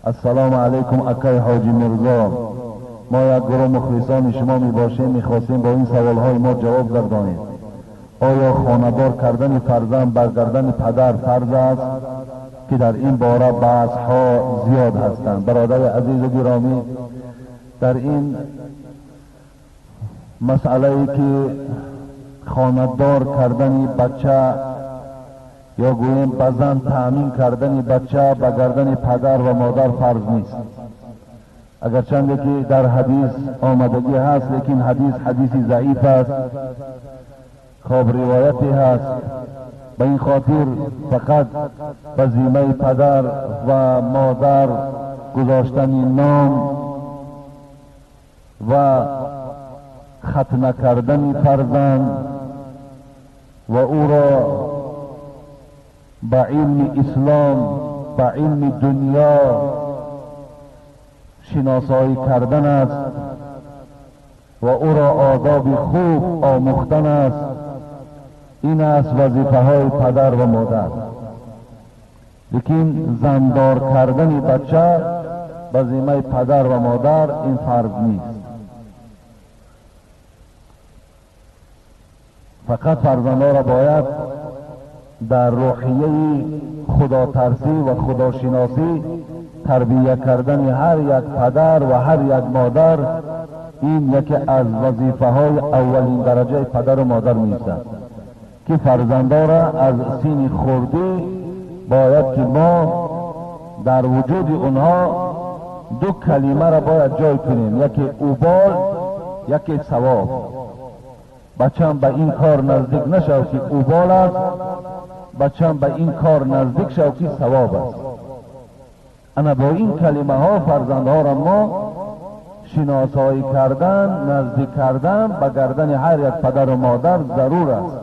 Ассалому алайкум, акай Ҳоҷи Мирзо. Мо як гурӯҳ мухлисони шумо мебошем, мехостем бо ин саволҳои мо ҷавоб гардонед. Оё хонадор кардани фарзанд бар гардани падар фарз аст, ки дар ин бора баҳсҳо зиёд ҳастанд? Бародари азизу гиромӣ, дар ин масъалае ки хонадор кардани бача ё гӯем ба зан таъмин кардани бача ба гардани падар ва модар фарз нест. Агарчанде ки дар ҳадис омадагӣ ҳаст, лекин ҳадис ҳадиси заиф аст, хоб ривояте ҳаст. Ба ин хотир фақат ба зиммаи падар ва модар гузоштани ном ва хатна кардани фарзанд ва ӯро ба илми ислом, ба илми дунё шиносоӣ кардан аст ва ӯро одоби хуб омӯхтан аст. Ин аст вазифаҳои падар ва модар. Лекин зандор кардани бача ба зиммаи падар ва модар ин фарз нест. Фақат фарзандҳоро бояд дар рӯҳияи худотарсӣ ва худошиносӣ тарбия кардани ҳар як падар ва ҳар як модар, ин яке аз вазифаҳои аввалин дараҷаи падару модар меистад, ки фарзандҳоро аз синни хурдӣ бояд ки мо дар вуҷуди онҳо ду калимаро бояд ҷой кунем: яке убол, яке савоб. Бачам, ба ин кор наздик нашав, ки убол аст. Бачам, ба ин кор наздик шав, ки савоб аст. Ана бо ин калимаҳо фарзандҳоро мо шиносоӣ кардан, наздик кардан ба гардани ҳар як падару модар зарур аст.